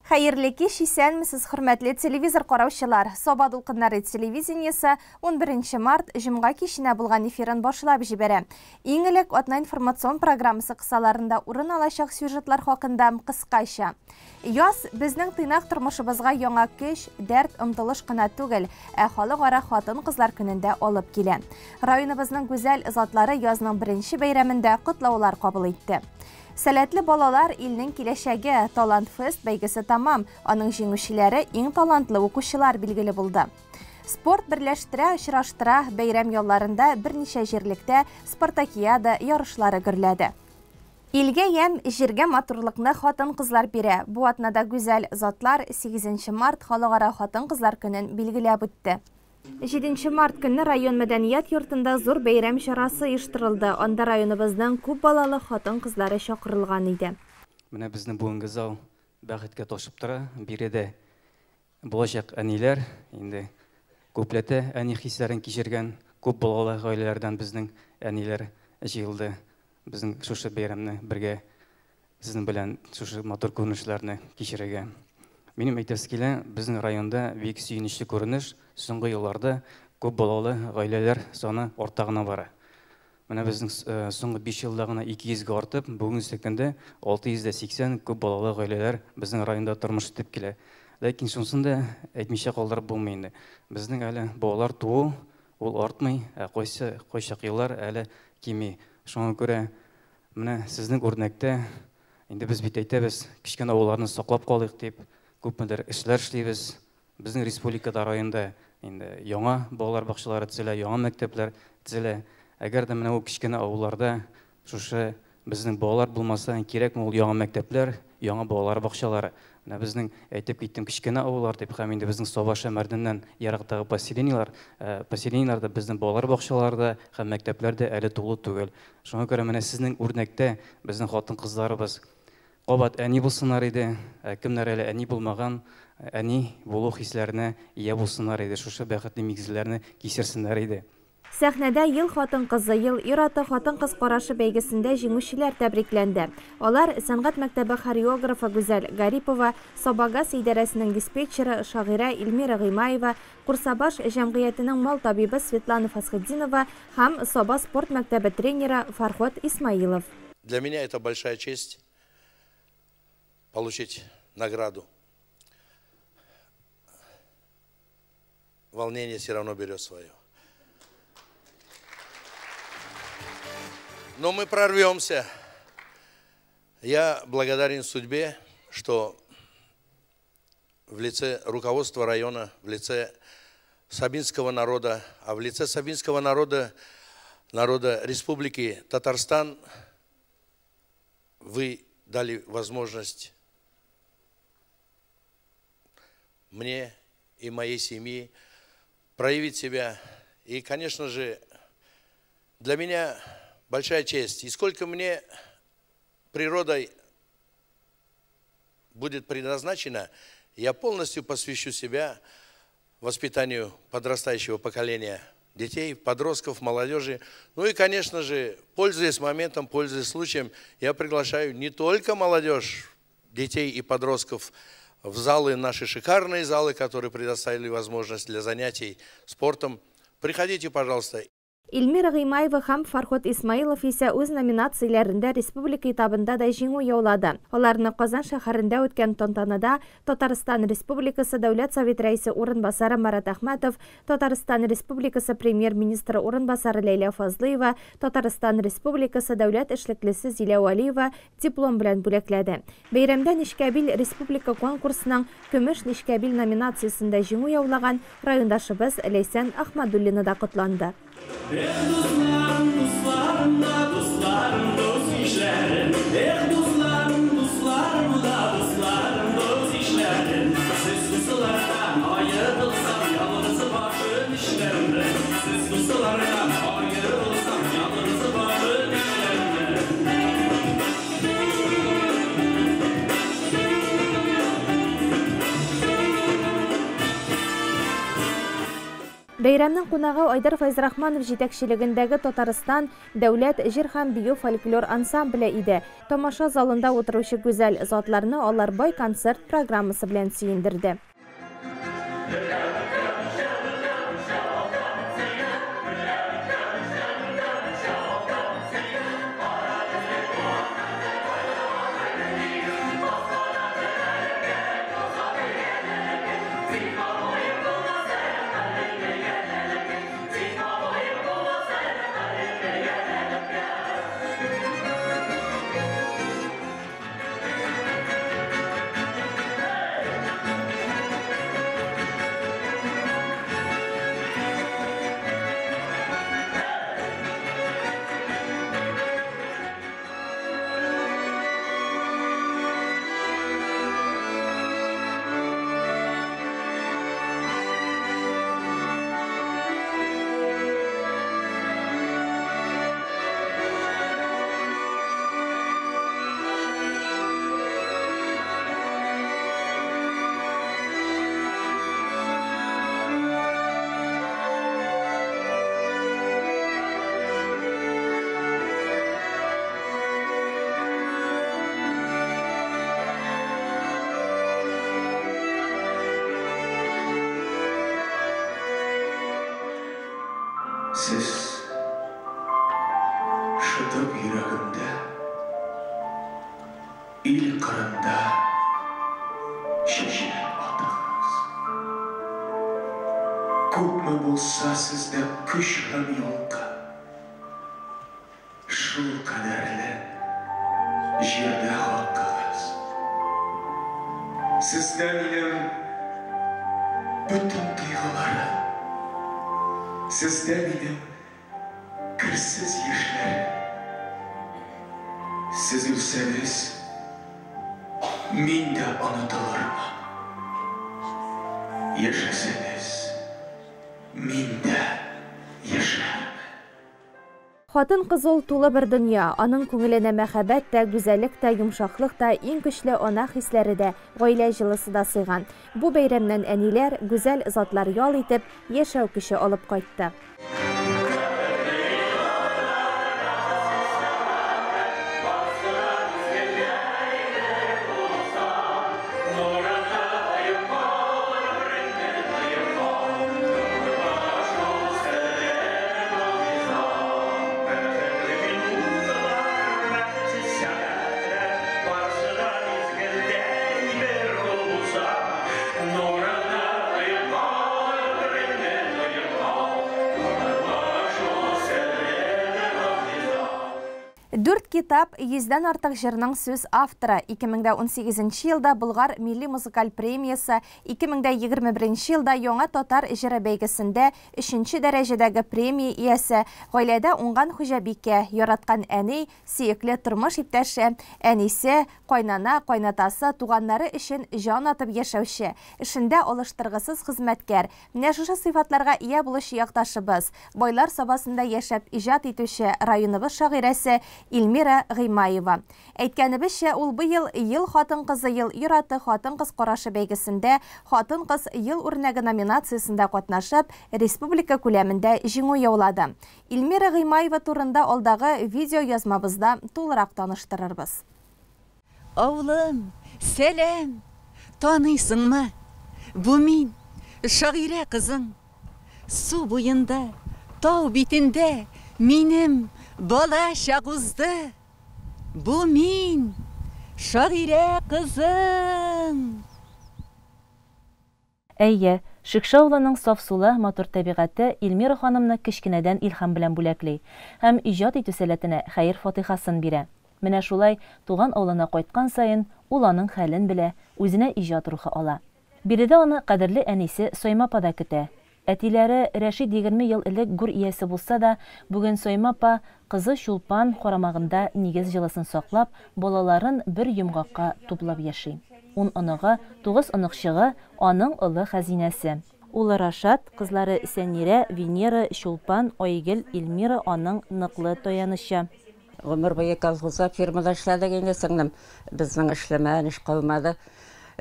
Хәерле кич, исәнмесез, хөрмәтле телевизор караучылар. Саба дулкыннары телевидениесе 11 март җомга киченә булган эфирын башлап җибәрә. Иң элек атна информацион программасы кысаларында урын алачак сюжетлар хакында кыскача. Яз безнең тыйнак тормышыбызга яңа көч, дәрт, омтылыш кына түгел, ә халыкара хатын-кызлар көнендә алып килә. Районыбызның гүзәл затлары язның беренче бәйрәмендә котлаулар кабул итте. Сәләтле балалар илнең киләчәге, Талант Фест бәйгесе тамам, аның җиңүчеләре иң талантлы укучылар билгеле булды. Спорт берләштерә, очраштыра, бәйрәм ялларында берничә җирлектә спартакиада ярышлары гөрләде. Илгә ямь, җиргә матурлыкны хатын-кызлар бирә. Бу атнада гүзәл затлар 8 март халыкара хатын-кызлар көнен билгеләп үтте. 7 март көнне район мәдәният йортында зур бәйрәм чарасы оештырылды. Анда районыбызның күп балалы хатын-кызлары чакырылган иде. Менә безнең бүгенге зал бәхеткә ташып тора. Биредә булачак әниләр, инде күпләтә әни хисләрен кичергән күп балалы гаиләләрдән безнең әниләр җыелды. Безнең шушы бәйрәмне бергә сезнең белән шушы матур күренешләрне кичерергә. Минем әйтәсе килә, безнең районда бик сөенечле күренеш, соңгы елларда күп балалы гаиләләр саны арта гына бара. Менә безнең соңгы 5 елда гына 200-гә артып, бүгенге көндә 680 күп балалы гаиләләр безнең районда тормыш итеп килә. Ләкин шунысын да әйтмичә калдырып булмый инде. Безнең әле балалар туу ул артмый, ә кайчак еллар әле кими. Шуңа күрә менә сезнең үрнәктә инде без бит әйтәбез, кечкенә авылларны саклап калыйк дип, күпмедер эшләр эшлибез. Безнең республикада, районда инде яңа балалар бакчалары төзелә, яңа мәктәпләр төзелә. Әгәр дә менә ул кечкенә авылларда шушы безнең балалар булмаса, кирәкме ул яңа мәктәпләр, яңа балалар бакчалары? Менә безнең әйтеп киттем кечкенә авыллар дип, һәм инде безнең Саба Шәмәрдәннән ерактагы поселениеләрдә безнең балалар бакчалары да һәм мәктәпләр дә әле тулы түгел. Шуңа күрә менә сезнең үрнәктә безнең хатын-кызларыбыз кабат әни булсыннар иде, кемнәр әле әни булмаган, әни булу хисләренә ия булсыннар иде, шушы бәхетле мизгелләрне кичерсеннәр иде. Сәхнәдә ел хатын-кызы, ел ир-аты хатын-кыз карашы бәйгесендә җиңүчеләр тәбрикләнде. Алар сәнгать мәктәбе хореографы Гүзәл Гарипова, Сабагаз идарәсенең диспетчеры шагыйрә Эльмира Гыймаева, Курсабаш җәмгыятенең мал табибы Светлана Фасхетдинова һәм Саба спорт мәктәбе тренеры Фарход Исмаилов. Для меня это большая честь получить награду. Волнение все равно берет свое. Но мы прорвемся. Я благодарен судьбе, что в лице руководства района, в лице сабинского народа, а в лице сабинского народа, народа Республики Татарстан, вы дали возможность мне и моей семье проявить себя. И, конечно же, для меня большая честь. И сколько мне природой будет предназначено, я полностью посвящу себя воспитанию подрастающего поколения детей, подростков, молодежи. Ну и, конечно же, пользуясь моментом, пользуясь случаем, я приглашаю не только молодежь, детей и подростков в залы, наши шикарные залы, которые предоставили возможность для занятий спортом. Приходите, пожалуйста. Эльмира Гыймаева һәм Фарход Исмаилов исә үз номинацияләрендә республика этабында да җиңү яулады. Аларны Казан шәһәрендә үткән тантанада Татарстан Республикасы Дәүләт Совет рәисе урынбасары Марат Әхмәтов, Татарстан Республикасы премьер-министры урынбасары Ләйлә Фазлыева, Татарстан Республикасы дәүләт эшлеклесе Зилә Вәлиева диплом белән бүләкләде. Бәйрәмдә Нечкәбил республика конкурсының Көмеш Нечкәбил номинациясендә җиңү яулаган райондашыбыз Ләйсән Ахмадуллина да котланды. Эх, дусларым, дусларым да, дусларым, дус ишләрем. Эх, дусларым, дусларым да, дусларым, дус ишләрем. Сез дуслардан аерылсам, ялгыз башым ишләрем. Сез дуслардан аерылсам, ялгыз башым ишләрем. Бәйрәмнең кунагы Айдар Фәйзрахманов җитәкчелегендәге Татарстан дәүләт җыр һәм бию фольклор ансамбле иде. Тамаша залында утыручы гүзәл затларны алар бай концерт программасы белән сөендерде. Сез шытып йөрәгемдә, ил кырында чәчәк атыгыз. Күпме булса сездә көч һәм ялкын, шул кадәрле җирдә хаккыгыз. Сездә минем бөтен тойгыларым, сездә минем керсез яшьләрем. Сез үлсәгез, мин дә онытылырмын. Яшәсәгез, мин дә яшәрмен. Хатын-кыз ул тулы бер дөнья. Аның күңеленә мәхәббәт тә, гүзәллек тә, йомшаклык та, иң көчле ана хисләре дә, гаилә җылысы да сыйган. Бу бәйрәмнән әниләр, гүзәл затлар ял итеп, яшәү көче алып кайтты. Дүрт китап, 100дән артык җырның сүз авторы. 2018 елда Болгар милли музыкаль премиясе, 2021 елда Яңа татар җыры бәйгесендә 3нче дәрәҗәдәге премия иясе, гаиләдә уңган хуҗабикә, яраткан әни, сөекле тормыш иптәше, әнисе, кайнана, кайнатасы, туганнары өчен җан атып яшәүче, эшендә алыштыргысыз хезмәткәр. Менә шушы сыйфатларга ия булучы якташыбыз, Байлар Сабасында яшәп иҗат итүче районыбыз шагыйрәсе Эльмира Гыймаева. Әйткәнебезчә, ул быел Ел хатын-кызы, ел ир-аты хатын-кыз карашы бәйгесендә Хатын-кыз ел үрнәге номинациясендә катнашып, республика күләмендә җиңү яулады. Эльмира Гыймаева турында алдагы видео язмабызда тулырак таныштырырбыз. Авылым, сәлам! Таныйсыңмы? Бу мин, шагыйрә кызың. Су буенда, тау битендә минем бала чак узды. Бу мин, шагыйрә кызың. Әйе, Шекше авылының саф сулы, матур табигате Эльмира ханымны кечкенәдән илһам белән бүләкли һәм иҗат итү сәләтенә хәер-фатихасын бирә. Менә шулай туган авылына кайткан саен ул аның хәлен белә, үзенә иҗат рухы ала. Биредә аны кадерле әнисе Сойма апа да көтә. Әтиләре Рәшит 20 ел элек гүр иясе булса да, бүген Сойма апа кызы Чулпан карамагында нигез җылысын саклап, балаларын бер йомгакка туплап яши. 10 оныгы, 9 оныкчыгы аның олы хәзинәсе. Улы Рашат, кызлары Сәнирә, Венера, Чулпан, Айгөл, Эльмира аның ныклы таянычы. Гомер буе колхозда, фермада эшләдек инде, сеңлем. Безнең эшләмәгән эш калмады.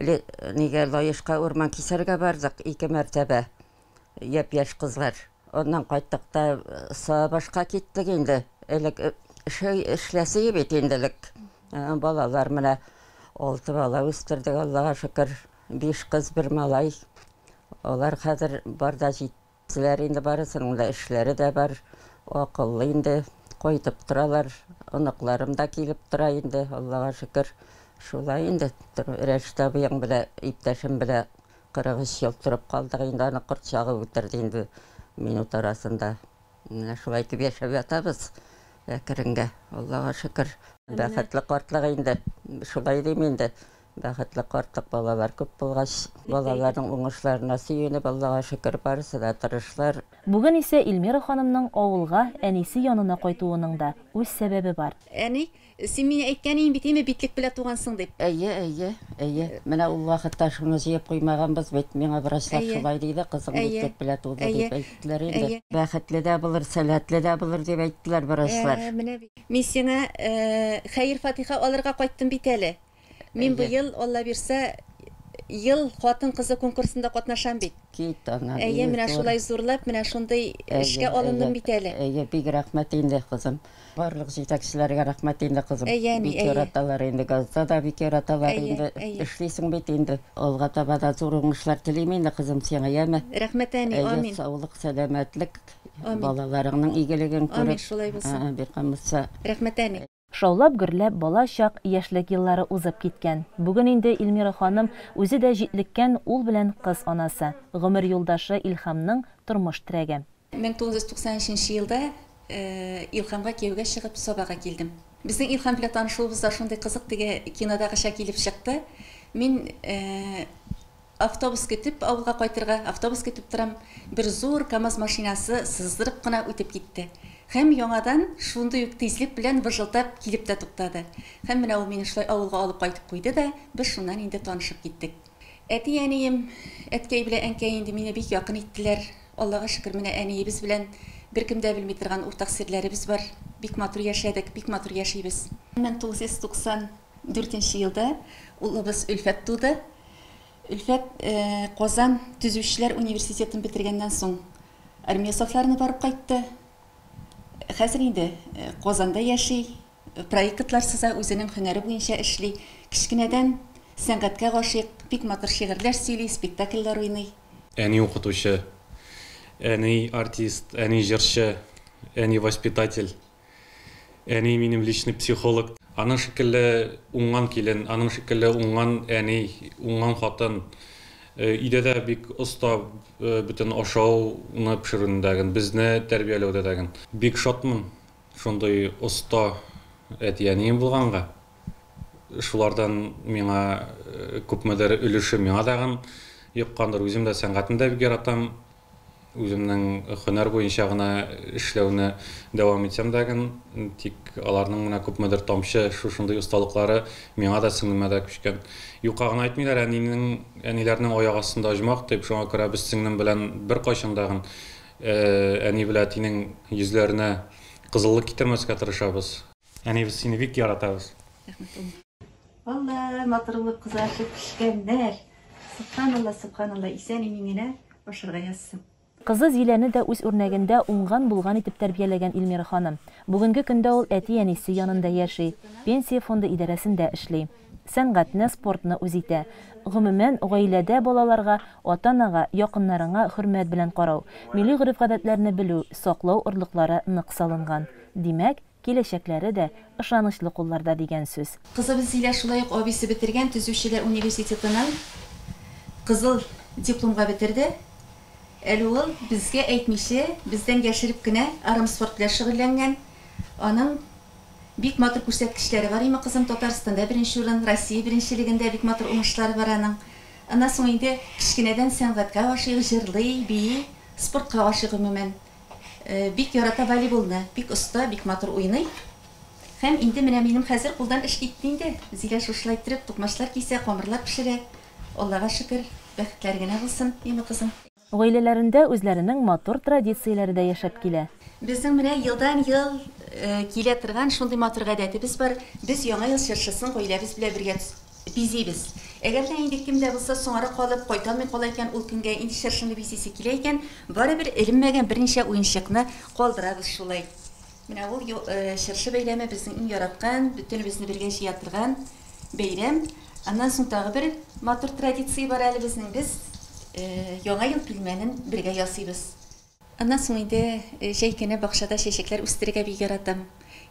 Нигә Лаешка урман кисәргә бардык 2 мәртәбә. Япь-яшь кызлар. Аннан кайттык та Сабашка киттек инде. Элек эшләсе бит инде элек. Балалар менә 6 бала үстердек, Аллага шөкер. 5 кыз, 1 малай. Алар хәзер бар да җиттеләр инде, барысының да эшләре дә бар. Акыллы инде, кайтып торалар. Оныкларым да килеп тора инде, Аллага шөкер. Шулай инде, Рәшит абыең белән, иптәшем белән 43 ел торып калдык инде, аны корт чагып үтерде инде минут арасында. Менә шулай итеп яшәп ятабыз әкренгә, Аллага шөкер. Бәхетле картлык инде, шулай дим инде. Бәхетле картлык, балалар күп булгач, балаларның уңышларына сөенеп, Аллага шөкер, барысы да тырышлар. Бүген исә Эльмира ханымның авылга әнисе янына кайтуының да үз сәбәбе бар. Әни, син миңа әйткән идең бит, име, битлек белән тугансың дип. Әйе, әйе, әйе. Менә ул вакытта шуны җыеп куймаганбыз бит. Миңа врачлар шулай диде, кызың битлек белән туды дип әйттеләр инде. Бәхетле дә булыр, сәләтле дә булыр дип әйттеләр врачлар. Менә бит. Мин сиңа хәер-фатиха алырга кайттым бит әле. Мин быел, Алла бирсә, ел хатын-кызы конкурсында катнашам бит. Кит аннан. Әйе, менә шулай зурлап, менә шундый эшкә алындым бит әле. Әйе, бик рәхмәт инде, кызым. Барлык җитәкчеләргә рәхмәт инде, кызым. Әйе, әни, Бик яраталар инде, газда да бик яраталар инде. Эшлисең бит инде. Алга таба да зур уңышлар телим инде, кызым, сиңа, яме? Рәхмәт, әни, амин. Әйе, саулык, сәламәтлек, балаларыңның игелеген күреп. Амин, шулай булсын. Бик кымызса. Рәхмәт, әни. Шаулап-гөрләп балачак, яшьлек еллары узып киткән. Бүген инде Эльмира ханым үзе дә җитлеккән ул белән кыз анасы, гомер юлдашы Илһамның тормыш терәге. 1993 елда Илһамга кияүгә чыгып Сабага килдем. Безнең Илһам белән танышуыбыз да шундый кызык теге кинодагыча килеп чыкты. Мин автобус көтеп авылга кайтырга, автобус көтеп торам. Бер зур КАМАЗ машинасы сыздырып кына үтеп китте. Һәм яңадан шундый ук тизлек белән выжылдап килеп тә туктады. Һәм менә ул мине шулай авылга алып кайтып куйды да, без шуннан инде танышып киттек. Әти-әнием, әткәй белән әнкәй инде мине бик якын иттеләр. Аллага шөкер, менә әниебез белән беркем дә белми торган уртак серләребез бар. Бик матур яшәдек, бик матур яшибез. 1994 елда улыбыз Өлфәт туды. Өлфәт Казан төзүчеләр университетын бетергәннән соң армия сафларына барып кайтты. Хәзер инде Казанда яши, проектлар сыза, үзенең һөнәре буенча эшли. Кечкенәдән сәнгатькә гашыйк, бик матур шигырьләр сөйли, спектакльләр уйный. Әни укытучы, әни артист, әни җырчы, әни воспитатель, әни минем личный психолог. Аның шикелле уңган килен, аның шикелле уңган әни, уңган хатын. Өйдә дә бик оста бөтен ашауны пешерүендәген, безне тәрбияләүдә дәген. Бик шатмын шундый оста әти-әнием булганга. Шулардан миңа күпмедер өлеше миңа дагын йоккандыр. Үзем дә сәнгатьне дә бик яратам. Үземнең һөнәр буенча гына эшләүне дәвам итсәм дәген, тик аларның менә күпмедер тамчы шушындый осталыклары миңа да, сеңлемә дә күчкән. Юкка гына әйтмиләр, әниләрнең аяк астында оҗмах дип, шуңа күрә без сеңлем белән беркайчан дагын әни белән әтинең йөзләренә кызыллык китермәскә тырышабыз. Әни, без сине бик яратабыз. Рәхмәт, улым. Алла, матур булып кызарышып пешкәннәр. Субханалла, субханалла, исән-имин генә ашарга язсын. Кызы Зиләне дә үз үрнәгендә уңган-булган итеп тәрбияләгән Эльмира ханым. Бүгенге көндә ул әти-әнисе янында яши, пенсия фонды идарәсендә эшли. Сәнгатьне, спортны үз итә. Гомумән, гаиләдә балаларга, ата-анага, якыннарыңа хөрмәт белән карау, милли гореф-гадәтләрне белү, саклау орлыклары нык салынган. Димәк, киләчәкләре дә ышанычлы кулларда дигән сүз. Кызыбыз Зилә шулай ук абыйсы бетергән төзүчеләр университетының кызыл дипломга бетерде. Әле ул безгә әйтмичә, бездән яшереп кенә армспорт белән шөгыльләнгән. Аның бик матур күрсәткечләре бар име, кызым, Татарстанда беренче урын, Россия беренчелегендә бик матур уңышлары бар аның. Аннан соң инде кечкенәдән сәнгатькә гашыйк, җырлый, бии, спортка гашыйк гомумән. Бик ярата волейболны, бик оста, бик матур уйный. Һәм инде менә минем хәзер кулдан эш китте инде. Зилә шушылай иттереп тукмачлар кисә, камырлар пешерә. Аллага шөкер, бәхетләр генә булсын, име кызым. Гаиләләрендә үзләренең матур традицияләре дә яшәп килә. Безнең менә елдан-ел килә торган шундый матур гадәтебез бар. Без Яңа ел чыршысын гаиләбез белән бергә бизибез. Әгәр дә инде кем дә булса соңарак калып, кайта алмый кала икән, ул көнгә инде чыршыны бизисе килә икән, барыбер эленмәгән берничә уенчыкны калдырабыз шулай. Менә ул чыршы бәйрәме безнең иң яраткан, бөтенебезне бергә җыя торган бәйрәм. Аннан соң тагы бер матур традиция бар әле безнең. Без Яңа ел пилмәнен бергә ясыйбыз. Аннан соң инде җәй көне бакчада чәчәкләр үстерергә бик яратам.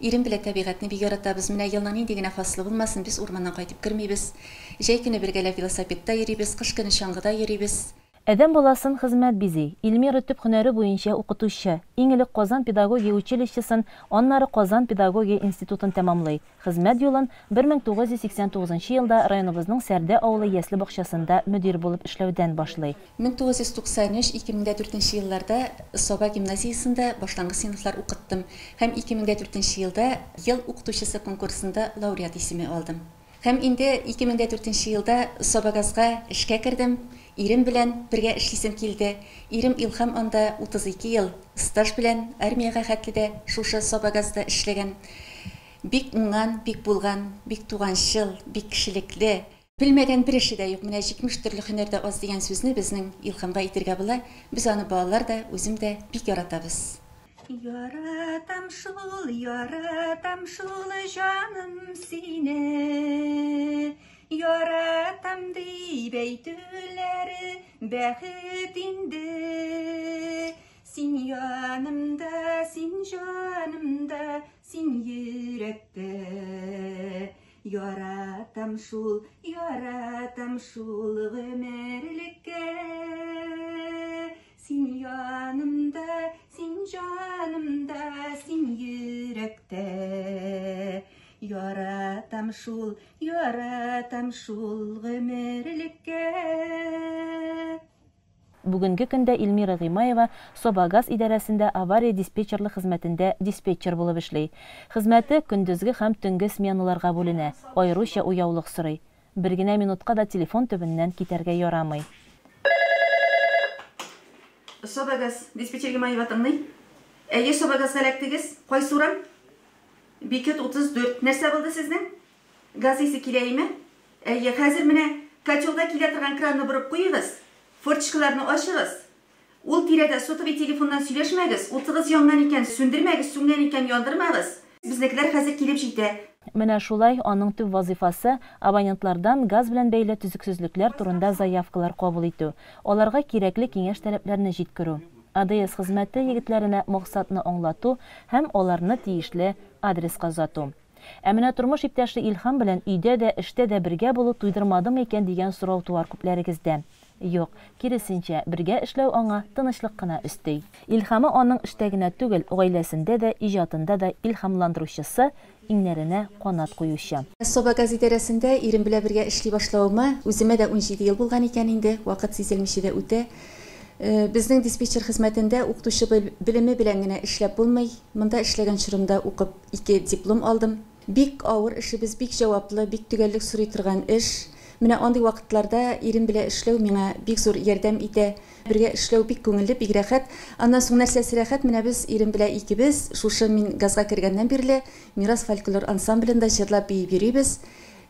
Ирем белән табигатьне бик яратабыз. Менә елның нинди генә фасылы булмасын, без урманнан кайтып кермибез. Җәй көне бергәләп велосипедта йөрибез, кыш көне чаңгыда йөрибез. Адәм баласын хезмәт бизи. Эльмира төп һөнәре буенча укытучы. Иң элек Казан педагогия училищесын, аннары Казан педагогия институтын тәмамлый. Хезмәт юлын 1989 елда районыбызның Сәрдә авылы ясле бакчасында мөдир булып эшләүдән башлый. 1993-2004 елларда Саба гимназиясендә башлангыч сыйныфлар укыттым һәм 2004 елда Ел укытучысы конкурсында лауреат исеме алдым. Һәм инде 2004 елда Сабагазга эшкә кердем. Ирем белән бергә эшлисем килде. Ирем Илһам анда 32 ел стаж белән армиягә хәтле дә шушы Сабагазда эшләгән. Бик уңган, бик булган, бик туганчыл, бик кешелекле. Белмәгән бер эше дә юк. Менә 70 төрле һөнәр дә аз дигән сүзне безнең Илһамга әйтергә була. Без аны балалар да, үзем дә бик яратабыз. Яратам шул, яратам шул җаным сине. Яратам дип әйтүләре бәхет инде. Син янымда, син җанымда, син йөрәктә. Яратам шул гомерлеккә. Син янымда, син җанымда, син йөрәктә. Яратам шул гомерлеккә. Бүгенге көндә Эльмира Гыймаева Сабагаз идарәсендә авария диспетчерлык хезмәтендә диспетчер булып эшли. Хезмәте көндезге һәм төнге сменаларга бүленә, аеруча уяулык сорый. Бер генә минутка да телефон төбеннән китәргә ярамый. Сабагаз диспетчер Гыймаева тыңлый. Әйе, Сабагазга эләктегез. Кайсы урам? Бикет 34. Нәрсә булды сезнең? Газ исе килә име? Әйе, хәзер менә котелда килә торган кранны борып куегыз. Форточкаларны ачыгыз. Ул тирәдә сотовый телефоннан сөйләшмәгез. Утыгыз янган икән, сүндермәгез, сүнгән икән, яндырмагыз. Безнекеләр хәзер килеп җитә. Менә шулай аның төп вазифасы абонентлардан газ белән бәйле төзексезлекләр турында заявкалар кабул итү, аларга кирәкле киңәш таләпләрне җиткерү. АДС хезмәте егетләренә максатны аңлату һәм аларны тиешле адреска озату. Ә менә тормыш иптәше Илһам белән өйдә дә, эштә дә бергә булу туйдырмадымы икән дигән сорау туар күпләрегездә. Юк, киресенчә, бергә эшләү аңа тынычлык кына өсти. Илһамы аның эштә генә түгел, гаиләсендә дә, иҗатында да илһамландыручысы, иңнәренә канат куючы. Сабагаз идарәсендә ирем белән бергә эшли башлавыма үземә дә 17 ел булган икән инде, вакыт сизелмичә дә үтә. Безнең диспетчер хезмәтендә укытучы белеме белән генә эшләп булмый. Монда эшләгән чорымда укып 2 диплом алдым. Бик авыр эшебез, бик җаваплы, бик төгәллек сорый торган эш. Менә андый вакытларда ирем белән эшләү миңа бик зур ярдәм итә. Бергә эшләү бик күңелле, бик рәхәт. Аннан соң нәрсәсе рәхәт, менә без ирем белән икебез, шушы мин газга кергәннән бирле Мирас фольклор ансамблендә җырлап биеп йөрибез.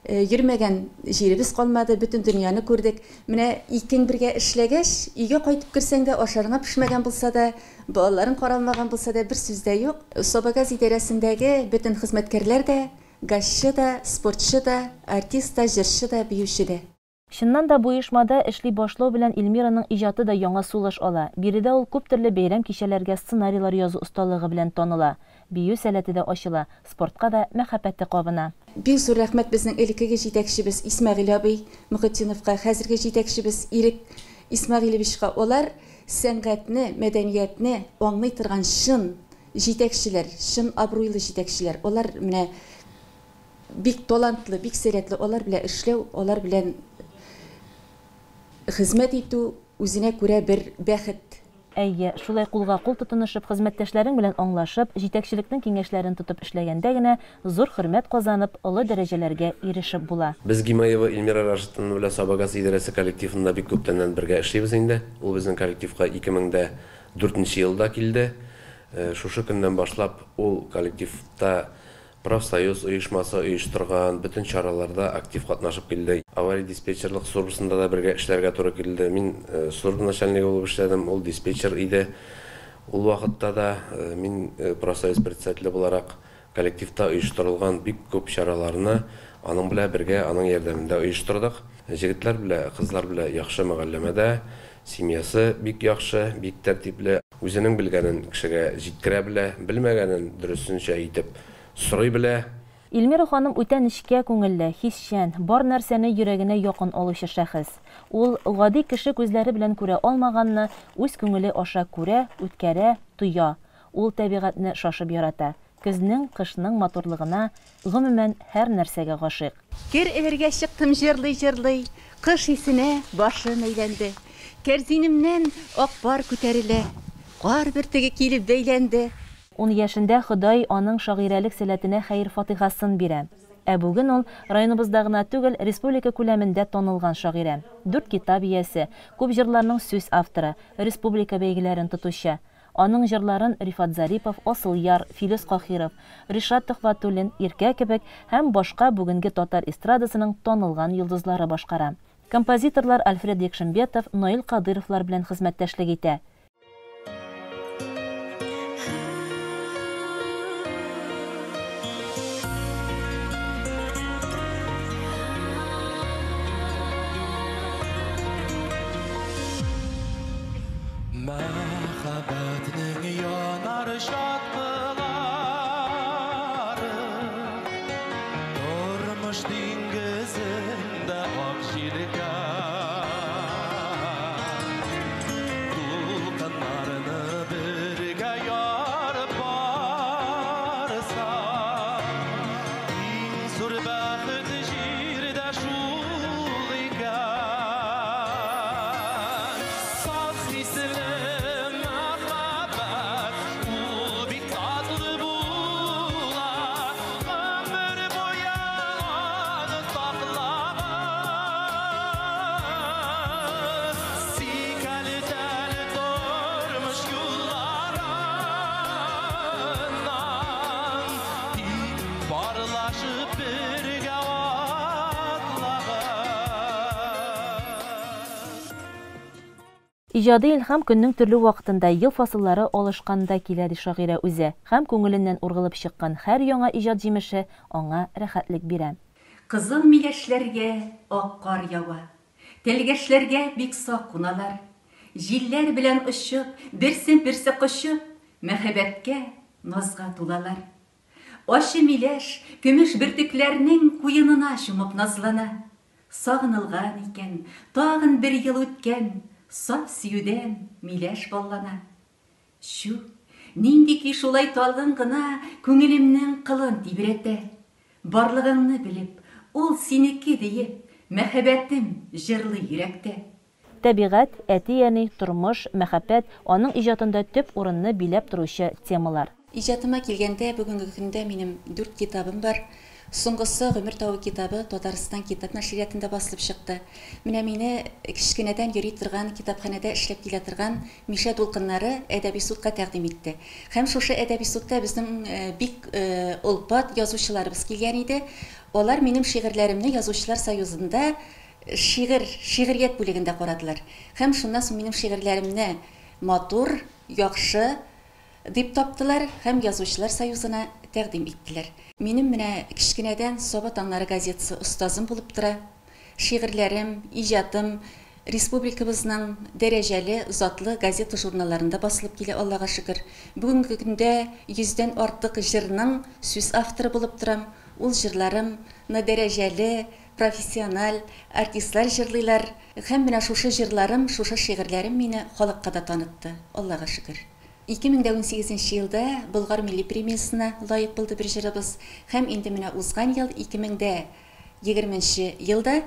Йөрмәгән җиребез калмады, бөтен дөньяны күрдек. Менә икең бергә эшләгәч, өйгә кайтып керсәң дә, ашарыңа пешмәгән булса да, балаларың каралмаган булса да, бер сүз дә юк. Сабагаз идарәсендәге бөтен хезмәткәрләр дә, газчы да, спортчы да, артист та, җырчы да, биюче дә. Чыннан да бу оешмада эшли башлау белән Эльмираның иҗаты да яңа сулыш ала. Биредә ул күп төрле бәйрәм кичәләргә сценарийлар язу осталыгы белән таныла. Бию сәләте дә ачыла, спортка да мәхәббәте кабына. Бик зур рәхмәт безнең элеккеге җитәкчебез Исмәгыйль абый Мөхетдиновка, хәзерге җитәкчебез Ирек Исмәгыйлевичка. Алар сәнгатьне, мәдәниятне аңлый торган чын җитәкчеләр, чын абруйлы җитәкчеләр. Алар менә бик талантлы, бик сәләтле, алар белән эшләү, алар белән хезмәт итү үзенә күрә бер бәхет. Әйе, шулай кулга кул тотынышып, хезмәттәшләрең белән аңлашып, җитәкчелекнең киңәшләрен тотып эшләгәндә генә зур хөрмәт казанып, олы дәрәҗәләргә ирешеп була. Без Гимаева Эльмира Рашитовна белән Сабагаз идарәсе коллективында бик күптәннән бергә эшлибез инде. Ул безнең коллективка 2004 елда килде. Шушы көннән башлап ул коллективта Профсоюз оешмасы оештырган бөтен чараларда актив катнашып килде. Авария диспетчерлык службасында да бергә эшләргә туры килде. Мин служба начальнигы булып эшләдем, ул диспетчер иде. Ул вакытта да мин профсоюз председателе буларак коллективта оештырылган бик күп чараларны аның белән бергә, аның ярдәмендә оештырдык. Җегетләр белән, кызлар белән яхшы мөгалләмәдә, семьясы бик яхшы, бик тәртипле. Үзенең белгәнен кешегә җиткерә белә, белмәгәнен дөресенчә итеп сорый белә. Илмира ханым үтә нечкә күңелле, хисчән, бар нәрсәне йөрәгенә якын алучы шәхес. Ул гади кеше күзләре белән күрә алмаганны үз күңеле аша күрә, үткәрә, тоя. Ул табигатьне шашып ярата. Көзнең, кышның матурлыгына, гомумән, һәр нәрсәгә гашыйк. Кер элергә чыктым җырлый-җырлый, кыш исенә башым әйләнде. Кәрзинемнән ак пар күтәрелә, кар бөртеге килеп бәйләнде. 10 яшендә Ходай аның шагыйрәлек сәләтенә хәер-фатихасын бирә. Ә бүген ул районыбызда гына түгел, республика күләмендә танылган шагыйрә. 4 китап иясе, күп җырларның сүз авторы, республика бәйгеләрен тотучы. Аның җырларын Рифат Зарипов, Асылъяр, Филүс Каһиров, Ришат Төхвәтуллин, Иркә кебек һәм башка бүгенге татар эстрадасының танылган йолдызлары башкара. Композиторлар Альфред Якшимбетов, Наил Кадыровлар белән хезмәттәшлек итә. Иҗади илһам көннең төрле вакытында, ел фасыллары алышканда килә, ди шагыйрә үзе. Һәм күңеленнән ургылып чыккан һәр яңа иҗат җимеше аңа рәхәтлек бирә. Кызыл миләшләргә ак кар ява. Тәлгәшләргә бик сак куналар. Җилләр белән очып, берсен-берсе кочып, мәхәббәткә, назга тулалар. Ачы миләш, көмеш бөртекләрнең куенына чумып назлана. Сагынылган икән, тагын бер ел үткән, саф сөюдән миләш баллана. Чү, нинди ки шулай талгын гына күңелемнең кылын тибрәтә. Барлыгыңны белеп, ул синеке диеп, мәхәббәтем җырлый йөрәктә. Табигать, әти-әни, тормыш, мәхәббәт аның иҗатында төп урынны биләп торучы темалар. Иҗатыма килгәндә, бүгенге көндә минем 4 китабым бар. Соңгысы Гомер тавы китабы Татарстан китап нәшриятында басылып чыкты. Менә мине кечкенәдән йөри торган китапханәдә эшләп килә торган Мишә дулкыннары әдәби судка тәкъдим итте. Һәм шушы әдәби судта безнең бик олпат язучыларыбыз килгән иде. Алар минем шигырьләремне Язучылар союзында шигърият бүлегендә карадылар. Һәм шуннан соң минем шигырьләремне матур, яхшы дип таптылар һәм Язучылар союзына тәкъдим иттеләр. Минем менә кечкенәдән Саба таңнары газетасы остазым булып тора. Шигырьләрем, иҗатым республикабызның дәрәҗәле, затлы газета журналларында басылып килә, Аллага шөкер. Бүгенге көндә 100дән артык җырның сүз авторы булып торам. Ул җырларымны дәрәҗәле, профессиональ артистлар җырлыйлар. Һәм менә шушы җырларым, шушы шигырьләрем мине халыкка да танытты, Аллага шөкер. 2018 елда Болгар милли премиясенә лаек булды бер җырыбыз. Һәм инде менә узган ел 2020 елда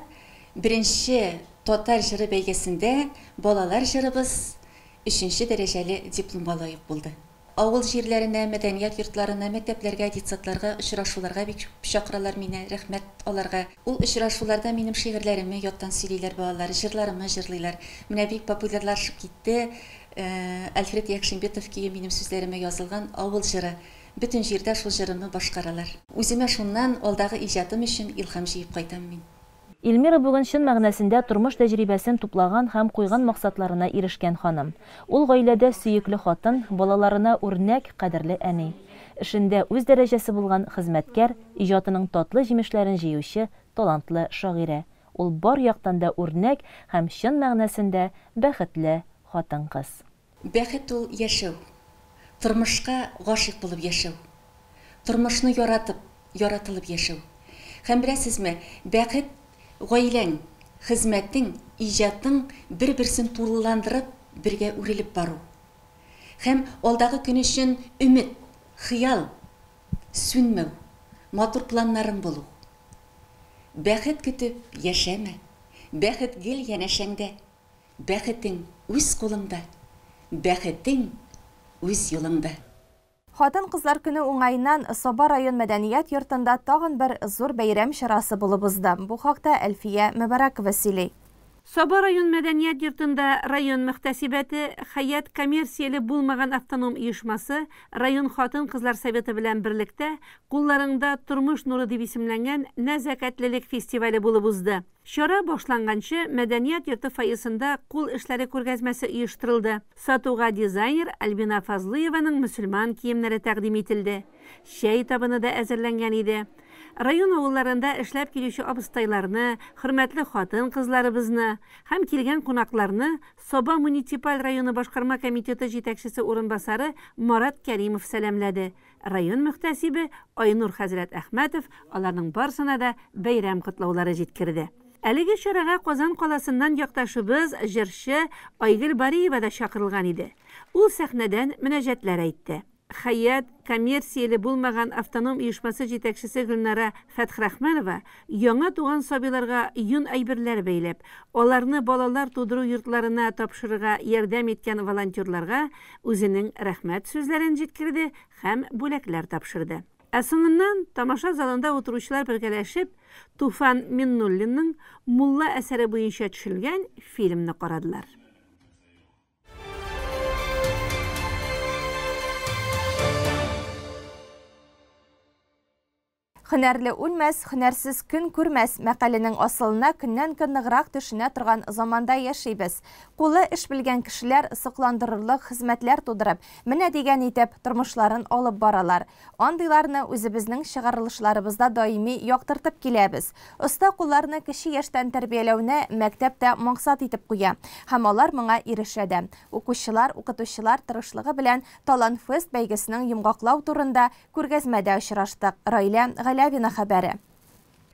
беренче татар җыры бәйгесендә балалар җырыбыз 3 дәрәҗәле дипломга лаек булды. Авыл җирләренә, мәдәният йортларына, мәктәпләргә, детсадларга, очрашуларга бик чакыралар мине, рәхмәт аларга. Ул очрашуларда минем шигырьләремне яттан сөйлиләр балалар, җырларымны җырлыйлар. Менә бик популярлашып китте. Альфред Якшимбетов көе минем сүзләремә язылган авыл җыры. Бөтен җирдә шул җырымны башкаралар. Үземә шуннан алдагы иҗатым өчен илһам җыеп кайтам мин. Эльмира бүген чын мәгънәсендә тормыш тәҗрибәсен туплаган һәм куйган максатларына ирешкән ханым. Ул гаиләдә сөекле хатын, балаларына үрнәк, кадерле әни. Эшендә үз дәрәҗәсе булган хезмәткәр, иҗатының татлы җимешләрен җыючы талантлы шагыйрә. Ул бар яктан да үрнәк һәм чын мәгънәсендә бәхетле хатын-кыз. Бәхет ул яшәү. Тормышка гашыйк булып яшәү. Тормышны яратып, яратылып яшәү. Һәм беләсезме, бәхет гаиләң, хезмәтең, иҗатың бер-берсен тулыландырып, бергә үрелеп бару. Һәм алдагы көн өчен өмет, хыял сүнмәү, матур планнарың булу. Бәхет көтеп яшәмә, бәхет гел янәшәңдә. Бәхетең үз кулыңда, бәхетең үз юлыңда. Хатын-кызлар көне уңаеннан Саба район мәдәният йортында тагын бер зур бәйрәм чарасы булып узды. Бу хакта Әлфия Мөбарәкова сөйли. Саба район мәдәният йортында район мөхтәсибәте, Хәят коммерцияле булмаган автоном оешмасы, район хатын-кызлар советы белән берлектә Кулларыңда тормыш нуры дип исемләнгән нәзакәтлелек фестивале булып узды. Чара башланганчы мәдәният йорты фойесында кул эшләре күргәзмәсе оештырылды. Сатуга дизайнер Альбина Фазлыеваның мөселман киемнәре тәкъдим ителде. Чәй табыны да әзерләнгән иде. Район авылларында эшләп килүче абыстайларны, хөрмәтле хатын-кызларыбызны һәм килгән кунакларны Саба муниципаль районы башкарма комитеты җитәкчесе урынбасары Марат Кәримов сәламләде. Район мөхтәсибе Айнур хәзрәт Әхмәтов аларның барсына да бәйрәм котлаулары җиткерде. Әлеге чарага Казан каласыннан якташыбыз, җырчы Айгөл Бариева да чакырылган иде. Ул сәхнәдән мөнәҗәтләр әйтте. Хәят коммерцияле булмаган автоном оешмасы җитәкчесе Гөлнара Фәтхрахманова яңа туган сабыйларга йон әйберләр бәйләп, аларны балалар тудыру йортларына тапшырырга ярдәм иткән волонтерларга үзенең рәхмәт сүзләрен җиткерде һәм бүләкләр тапшырды. Ә соңыннан тамаша залында утыручылар бергәләшеп Туфан Миннуллинның Мулла әсәре буенча төшерелгән фильмны карадылар. Һөнәрле үлмәс, һөнәрсез көн күрмәс мәкаленең асылына көннән-көн ныграк төшенә торган заманда яшибез. Кулы эш белгән кешеләр сокландырырлык хезмәтләр тудырып, менә дигән итеп тормышларын алып баралар. Андыйларны үзебезнең чыгарылышларыбызда даими яктыртып киләбез. Оста кулларны кече яшьтән тәрбияләүне мәктәп тә максат итеп куя һәм алар моңа ирешә дә. Укучылар, укытучылар тырышлыгы белән Талант-фест бәйгесенең йомгаклау турында күргәзмәдә очраштык. Раилә Галявина хәбәре.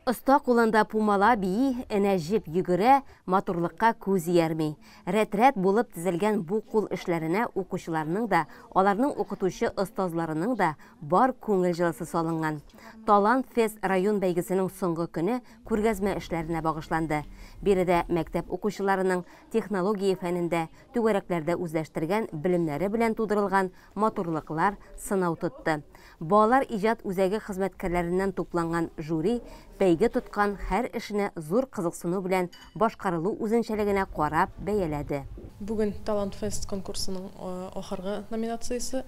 Оста кулында пумала бии, энә җеп йөгерә, матурлыкка күз иярми. Рәт-рәт булып тезелгән бу кул эшләренә укучыларның да, аларның укытучы остазларының да бар күңел җылысы салынган. Талант-фест район бәйгесенең соңгы көне күргәзмә эшләренә багышланды. Биредә мәктәп укучыларының технология фәнендә, түгәрәкләрдә үзләштергән белемнәре белән тудырылган матурлыклар сынау тотты. Балалар иҗат үзәге хезмәткәрләреннән тупланган жюри бәйге тоткан һәр эшне зур кызыксыну белән башкарылу үзенчәлегенә карап бәяләде. Бүген Талант-фест конкурсының ахыргы номинациясе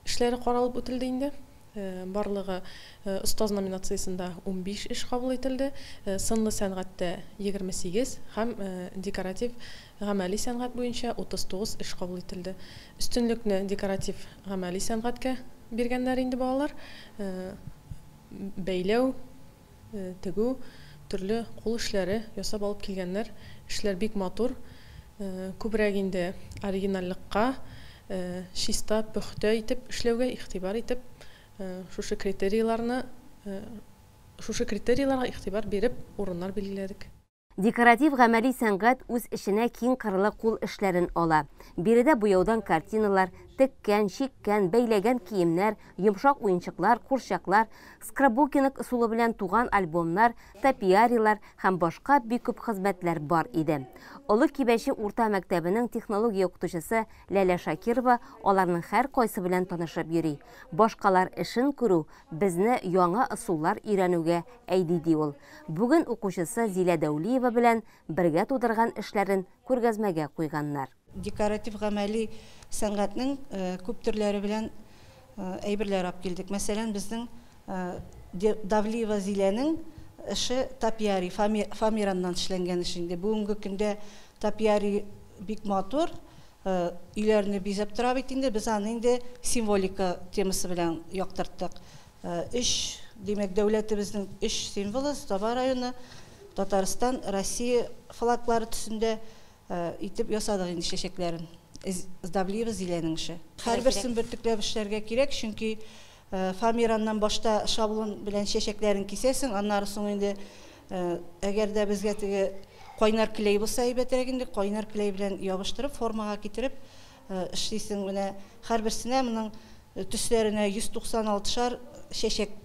эшләре каралып үтелде инде. Барлыгы остаз номинациясендә 15 эш кабул ителде. Сынлы сәнгатьтә 28 һәм декоратив гамәли сәнгать буенча 39 эш кабул ителде. Өстенлекне декоратив гамәли сәнгатькә биргәннәр инде балалар. Бәйләү, тегү, төрле кул эшләре ясап алып килгәннәр. Эшләр бик матур. Күбрәк инде оригинальлыкка, чиста, пөхтә итеп эшләүгә игътибар итеп, шушы критерийларны, шушы критерийларга игътибар биреп урыннар билгеләдек. Декоратив гамәли сәнгать үз эченә киң кырлы кул эшләрен ала. Биредә буяудан картиналар, теккән, чиккән, бәйләгән киемнәр, йомшак уенчыклар, курчаклар, скрапбукинг ысулы белән туган альбомнар, топиарийлар һәм башка бик күп хезмәтләр бар иде. Олы Кибәче урта мәктәбенең технология укытучысы Ләлә Шакирова аларның һәр кайсы белән танышып йөри. Башкалар эшен күрү безне яңа ысуллар өйрәнүгә әйди, ди ул. Бүген укучысы Зилә Дәүлиева белән бергә тудырган эшләрен күргәзмәгә куйганнар. Декоратив гамәли сәнгатьнең күп төрләре белән әйберләр алып килдек. Мәсәлән, безнең Давлиева Зиләнең эше топиарий, фоамираннан эшләнгән эш инде. Бүгенге көндә топиарий бик матур, өйләрне бизәп тора бит инде. Без аны инде символика темасы белән яктырттык. Өч, димәк, дәүләтебезнең өч символы, Саба районы, Татарстан, Россия флаглары төсендә итеп ясадык инде чәчәкләрен. Давлиева Зиләнең эше. Һәрберсен бөртекләп эшләргә кирәк, чөнки фоамираннан башта шаблон белән чәчәкләрен кисәсең, аннары соң инде әгәр дә безгә теге кайнар клей булса әйбәтрәк инде, кайнар клей белән ябыштырып, формага китереп эшлисең. Менә һәрберсенә моның төсләренә 196 чәчәк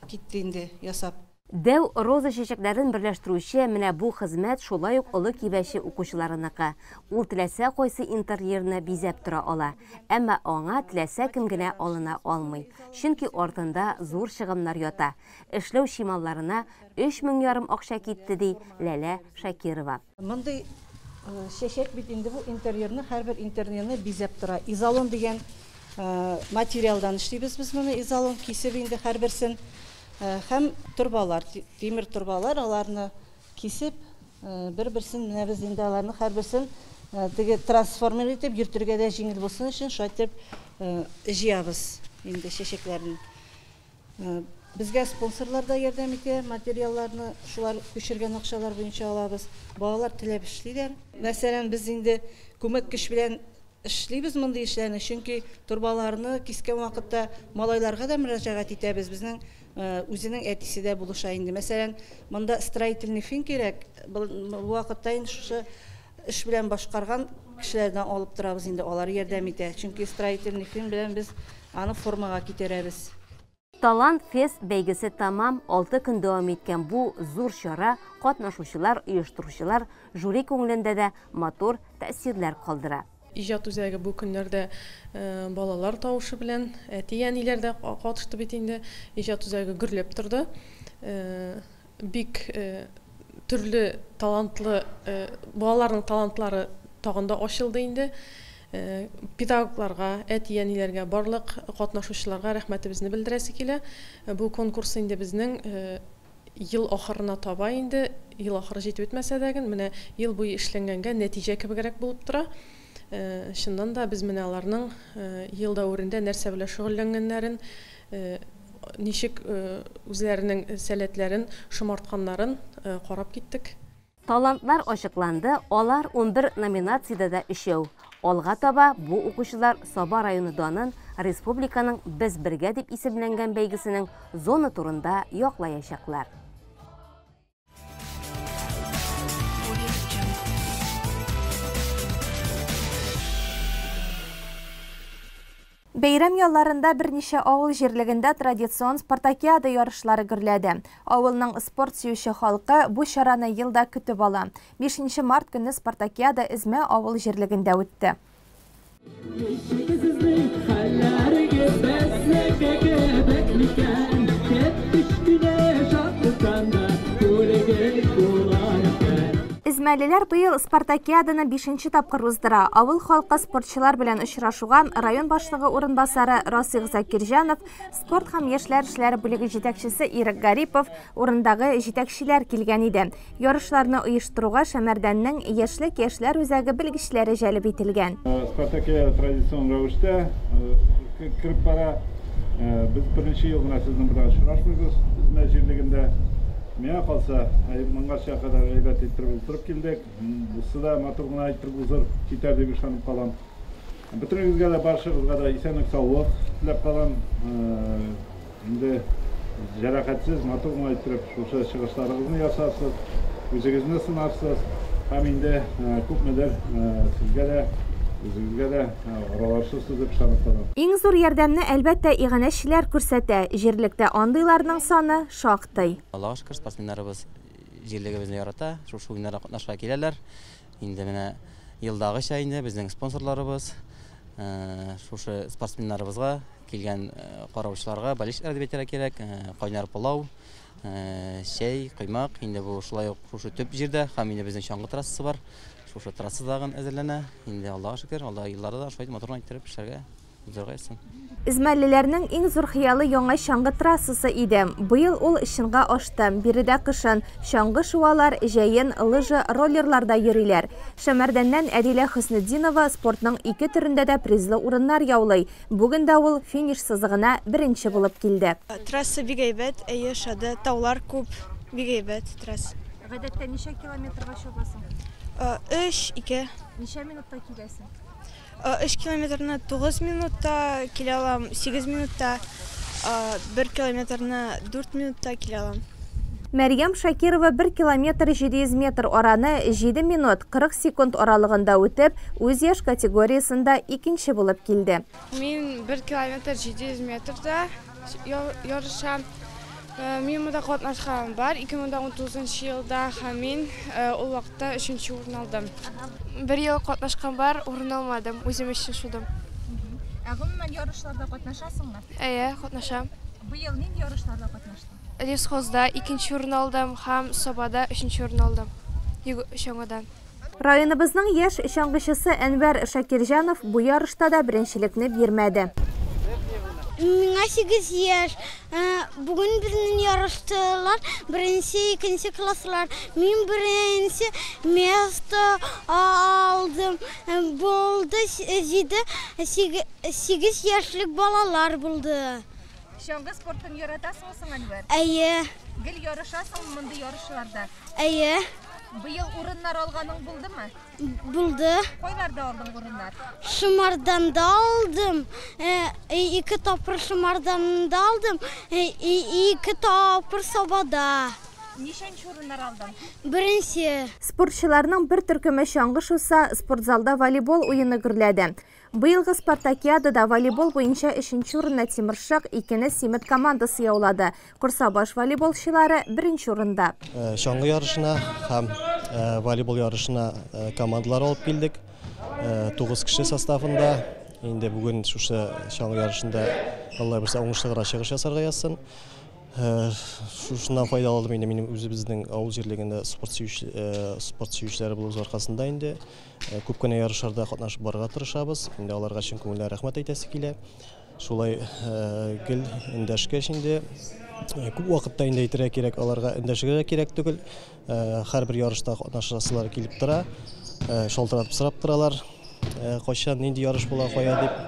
китте инде ясап. Дәү роза чәчәкләрен берләштерүче менә бу хезмәт шулай ук Олы Кибәче укучыларыныкы. Ул теләсә кайсы интерьерны бизәп тора ала. Әмма аңа теләсә кем генә алына алмый. Чөнки артында зур чыгымнар ята. Эшләү чималларына 3,5 мең акча китте, ди Ләлә Шакирова. Мондый чәчәк бит инде бу интерьерны, һәрбер интерьерны бизәп тора. Изолон дигән материалдан эшлибез без моны, изолон кисеп инде һәрберсен. Һәм торбалар, тимер торбалар, аларны кисеп, бер-берсен, менә без инде аларны һәрберсен теге трансформер итеп йөртергә дә җиңел булсын өчен шулай итеп җыябыз инде чәчәкләрне. Безгә спонсорлар да ярдәм итә, материалларны шулар күчергән акчалар буенча алабыз. Балалар теләп эшлиләр. Мәсәлән, без инде күмәк көч белән эшлибез мондый эшләрне, чөнки торбаларны кискән вакытта малайларга да мөрәҗәгать итәбез. Безнең үзенең әтисе дә булыша инде. Мәсәлән, монда строительный фин кирәк. Бу вакытта инде шушы эш белән башкарган кешеләрдән алып торабыз инде, алар ярдәм итә. Чөнки строительный фин белән без аны формага китерәбез. Талант Фест бәйгесе тамам 6 көн дәвам иткән бу зур чара катнашучылар, оештыручылар, жюри күңелендә дә матур тәэсирләр калдыра. Иҗат үзәге бу көннәрдә балалар тавышы белән әти-әниләр дә катышты бит инде. Иҗат үзәге гөрләп торды. Бик төрле талантлы балаларның талантлары тагын да ачылды инде. Педагогларга, әти-әниләргә, барлык катнашучыларга рәхмәтебезне белдерәсе килә. Бу конкурс инде безнең ел ахырына таба инде, ел ахыры җитеп бетмәсә дә, менә ел буе эшләнгәнгә нәтиҗә кебегрәк булып тора. Чыннан да без менә аларның ел дәверендә нәрсә белән шөгыльләнгәннәрен, ничек үзләренең сәләтләрен шомартканнарын карап киттек. Талантлар ачыкланды, алар 11 номинациядә дә өчәү. Алга таба бу укучылар Саба районы данын республиканың Без бергә дип исемләнгән бәйгесенең зона турында яклаячаклар. Бәйрәм ялларында берничә авыл җирлегендә традицион спартакиада ярышлары гөрләде. Авылның спорт сөюче халкы бу чараны елда көтеп ала. 5 март көне спартакиада Эзмә авыл җирлегендә үтте. Эзмәлеләр быел спартакиаданы 5 тапкыр уздыра. Авыл халкы спортчылар белән очрашуга район башлыгы урынбасары Расих Закирҗанов, спорт һәм яшьләр эшләре бүлеге җитәкчесе Ирек Гарипов, урындагы җитәкчеләр килгән иде. Ярышларны оештыруга Шәмәрдәннең Яшьлек яшьләр үзәге белгечләре җәлеп ителгән. Спартакиада традицион рәвештә кереп бара. Без беренче ел гына сезнең белән очрашмыйбыз Эзмә җирлегендә. Миңа калса, моңарча кадәр әйбәт иттереп уздырып килдек. Бусы да матур гына иттереп уздырып китәр дип ышанып калам. Бөтенегезгә дә, баршагызга да исәнлек, саулык теләп калам. Инде җәрәхәтсез, матур гына иттереп шушы чыгышларыгызны ясарсыз, үзегезне сынарсыз һәм инде күпмедер сезгә дә, үзегезгә дә аралашырсыз дип ышанып калам. Иң зур ярдәмне әлбәттә иганәчеләр күрсәтә. Җирлектә андыйларның саны шактый. Аллаһка шөкер, спортсменнарыбыз җирлегебезне ярата, шушы уеннарга катнашырга киләләр. Инде менә елдагыча инде безнең спонсорларыбыз шушы спортсменнарыбызга килгән караучыларга болельщиклар дип әйтергә кирәк, кайнар пылау, чәй, коймак, инде бу шулай ук шушы төп җирдә һәм инде безнең чаңгы трассасы бар. Шушы трасса тагын әзерләнә. Инде Аллаһка шөкер, алда елларда да шулай матур иттереп эшләргә Узарга язсын. Эзмәлеләрнең иң зур хыялы яңа чаңгы трассасы иде. Быел ул чынга ашты. Биредә кышын чаңгы шуалар, җәен лыжа, роллерларда йөриләр. Шәмәрдәннән Әдилә Хөснетдинова спортның ике төрендә дә призлы урыннар яулый. Бүген дә ул финиш сызыгына беренче булып килде. Трасса бик әйбәт, әйе, ошады. Таулар күп, бик әйбәт трасса. Гадәттә ничә километрга чабасың? 3, 2. Ничә минутта киләсең? 3 километрны 9 минутта килә алам, 8 минутта, 1 километрны 4 минутта килә алам. Мәрьям Шакирова 1 километр 700 метр араны 7 минут 40 секунд аралыгында үтеп, үз яшь категориясендә икенче булып килде. Мин 1 километр 700 метрда ярышам. Мин монда катнашканым бар 2019 елда һәм мин ул вакытта 3нче урын алдым. Бер ел катнашкан бар, урын алмадым, үзем өчен шудым. Ә гомумән ярышларда катнашасыңмы? Әйе, катнашам. Быел нинди ярышларда катнаштың? Лесхозда 2нче урын алдым һәм Сабада 3нче урын алдым. Чаңгыдан. Районыбызның яшь чаңгычысы Әнвәр Шакирҗанов бу ярышта да беренчелекне бирмәде. Миңа 8 яшь. Бүген безнең ярыштылар беренче, икенче класслар. Мин беренче место алдым. Булды 7, 8 яшьлек балалар булды. Чаңгы спортын яратасыңмы соң, Әнвәр? Әйе. Гел ярышасыңмы мондый ярышларда? Әйе. Быел урыннар алганың булдымы? Булды. Кайларда алдың урыннар? Шымарданда алдым. 2 тапкыр Шымарданда алдым. 2 тапкыр Сабада. Ничәнче урыннар алдың? Беренче. Спортчыларның бер төркеме чаңгы шуса, спортзалда волейбол уены гөрләде. Быелгы спартакиадада волейбол буенча 3нче урынны Тимершык, 2-не Симет командасы яулады. Курсабаш волейболчылары беренче урында. Чаңгы ярышына һәм волейбол ярышына командалар алып килдек. 9 кеше составында. Инде бүген шушы чаңгы ярышында Алла бирсә уңышлы гына чыгыш ясарга язсын. Шушыннан файдаланып инде минем үзебезнең авыл җирлегендә спорт сөючеләре булуыбыз аркасында инде күп кенә ярышларда катнашып барырга тырышабыз. Инде аларга чын күңелдән рәхмәт әйтәсе килә. Шулай гел эндәшкәч инде күп вакытта инде әйтергә кирәк, аларга эндәшергә кирәк түгел. Һәрбер ярышта катнашасылар килеп тора, шалтыратып сорап торалар, кайчан нинди ярыш була, кая дип.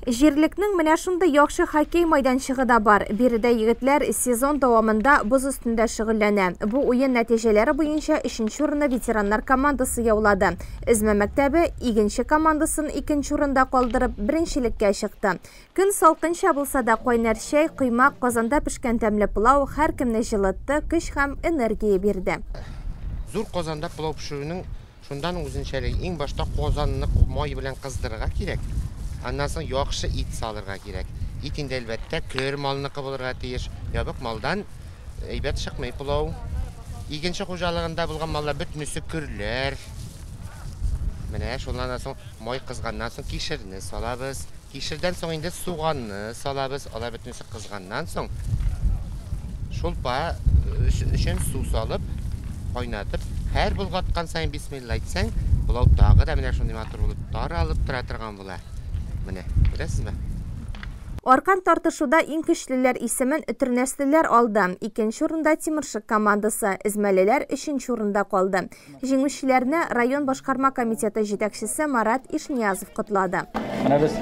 Җирлекнең менә шундый яхшы хоккей майданчыгы да бар. Биредә егетләр сезон дәвамында боз өстендә шөгыльләнә. Бу уен нәтиҗәләре буенча 3нче урынны ветераннар командасы яулады. Эзмә мәктәбе игенче командасын 2нче урында калдырып, беренчелеккә чыкты. Көн салкынча булса да кайнар чәй, коймак, казанда пешкән тәмле пылау һәркемне җылытты, көч һәм энергия бирде. Зур казанда пылау пешерүнең шундан үзенчәлеге, иң башта казанны май белән кыздырырга кирәк. Аннан соң яхшы ит салырга кирәк. Ит инде әлбәттә көр малныкы булырга тиеш. Ябык малдан әйбәт чыкмый пылау. Игенче хуҗалыгында булган маллар бөтенесе көрләр. Менә шуннан соң май кызганнан соң кишерне салабыз. Кишердән соң инде суганны салабыз. Алар бөтенесе кызганнан соң шулпа өчен су салып, кайнатып, һәр болгаткан саен бисмилла әйтсәң, пылау тагы да менә шундый матур булып таралып тора торган була. Менә, күрәсезме? Аркан тартышуда иң көчлеләр исемен өтернәслеләр алды. 2нче урында Тимершык командасы, эзмәлеләр 3нче урында калды. Җиңүчеләрне район башкарма комитеты җитәкчесе Марат Ишниязов котлады. Менә без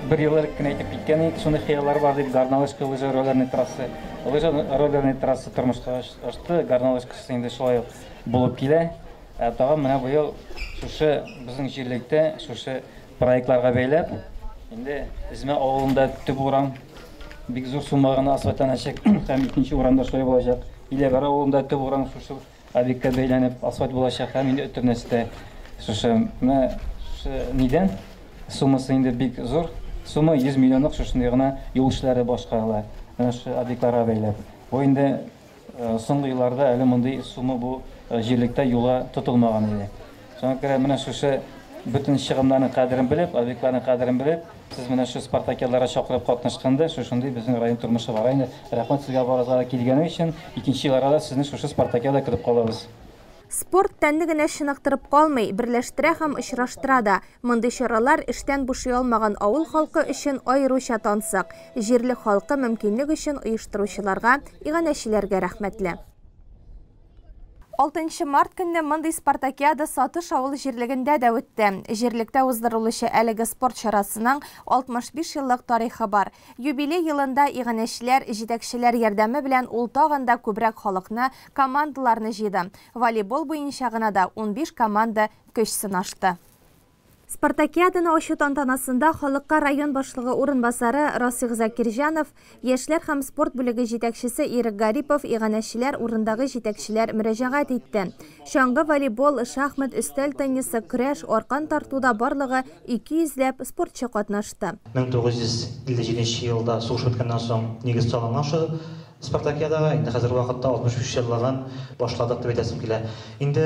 бер ел элек кенә әйтеп киткән идек, шундый хыяллар бар дип, Горнолыжка лыжа роллерный трасса. Лыжа роллерный трасса тормышка ашты, Горнолыжкасы инде шулай ук булып килә. Тагын менә быел шушы безнең җирлектә шушы проектларга бәйләп, инде Эзмә авылында төп урам бик зур сумма гына асфальтланачак һәм икенче урамда шулай булачак. Иләбәр авылында төп урам шушы объектка бәйләнеп асфальт булачак һәм инде Өтернәстә шушы менә шушы нидән суммасы инде бик зур. Сумма 100 миллионлык шушындый гына юл эшләре башкарыла. Менә шушы объектларга бәйләп. Бу инде соңгы елларда әле мондый сумма бу җирлектә юлга тотылмаган иде. Шуңа күрә менә шушы бөтен чыгымнарның кадерен белеп, объектларның кадерен белеп, сез менә шу спартакиадаларга чакырып катнашканда, шушындый безнең район тормышы бар. Инде рәхмәт сезгә барыгызга да килгәне өчен, икенче елларга да сезне шушы спартакиада көтеп калабыз. Спорт тәнне генә чыныктырып калмый, берләштерә һәм очраштыра да. Мондый чаралар эштән бушый алмаган авыл халкы өчен аеруча тансык. Җирлек халкы мөмкинлек өчен оештыручыларга, иганәчеләргә рәхмәтле. 6 март көнне мондый спартакиада Сатыш авыл җирлегендә дә үтте. Җирлектә уздырылучы әлеге спорт чарасының 65 еллык тарихы бар. Юбилей елында иганәчеләр, җитәкчеләр ярдәме белән ул тагын да күбрәк халыкны, командаларны җыйды. Волейбол буенча гына да 15 команда көч сынашты. Спартакиаданы ачу тантанасында халыкка район башлыгы урынбасары Расих Закирҗанов, яшьләр һәм спорт бүлеге җитәкчесе Ирек Гарипов, иганәчеләр, урындагы җитәкчеләр мөрәҗәгать итте. Чаңгы, волейбол, шахмат, өстәл теннисы, көрәш, аркан тартуда барлыгы 200 ләп спортчы катнашты. 1957 елда сугыш беткәннән соң нигез салынган шул Спартакиадага инде хәзерге вакытта 65 еллыгын башладык дип әйтәсем килә. Инде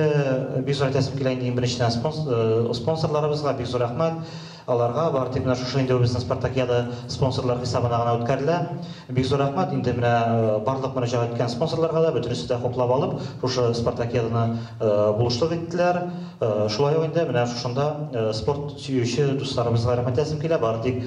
бик зур әйтәсем килә инде иң беренчедән спонсорларыбызга бик зур рәхмәт. Аларга бары тик менә шушы инде безнең Спартакиада спонсорлар хисабына гына үткәрелә. Бик зур рәхмәт. Инде менә барлык мөрәҗәгать иткән спонсорларга да бөтенесе дә хуплап алып, шушы Спартакиаданы булышлык иттеләр. Шулай ук инде менә шушында спорт сөюче дусларыбызга рәхмәт әйтәсем килә. Бары тик